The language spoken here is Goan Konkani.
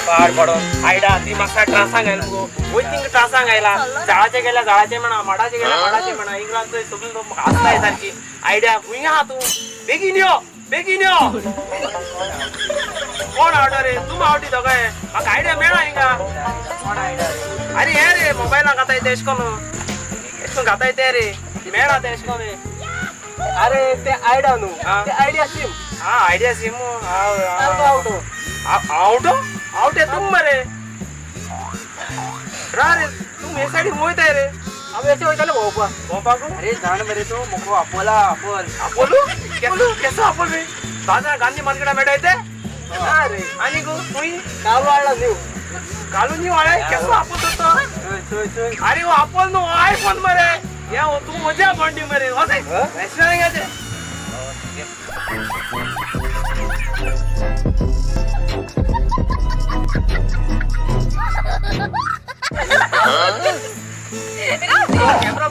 पाड पडोन आयडा ती म्हाका ट्रासांक आयला मुगो वयतींग ट्रासांक आयला. झाडाचे गेल्या झाडाचे म्हणा, माडाचे गेल्या माडाचे म्हणा, इंग्लंड सगळी लोक हासताय सारखी. आयडिया खंय आहा तूं? बेगीन यो, बेगीन यो. कोण आवडो रे? तूं आवडी दोगांय. म्हाका आयडिया मेळा हिंगा. कोण आयडिया रे? अरे हे रे मोबायला घाताय ते एशकोन एशकोन घाताय ते रे मेळा ते एशकोन. अरे ते आयडिया न्हू, हा. ते आयडिया सिम. हा आयडिया सिम. सारको आवटो. आवटो आवटे तुम मरे रा रे. तूं हे सायडीन वयताय रे? हांव अशें वयताले भोंवपाक. भोंवपाक? अरे जाण मरे तूं मुको आपोला आपोल. आपोलू केसो केसो आपोल रे? बाजार गांधी मार्केटा मेळटाय ते ना रे. आनी गो खंय? काल वाडला न्हू. घालून न्ही वाळे केसो आपोल तो? चोय चोय चोय. अरे हो आपोल न्हू, आयफोन मरे. हे हो तूं मजा बंडी मरे. वचय रेस्टॉरंटाचे. कॅमेरा.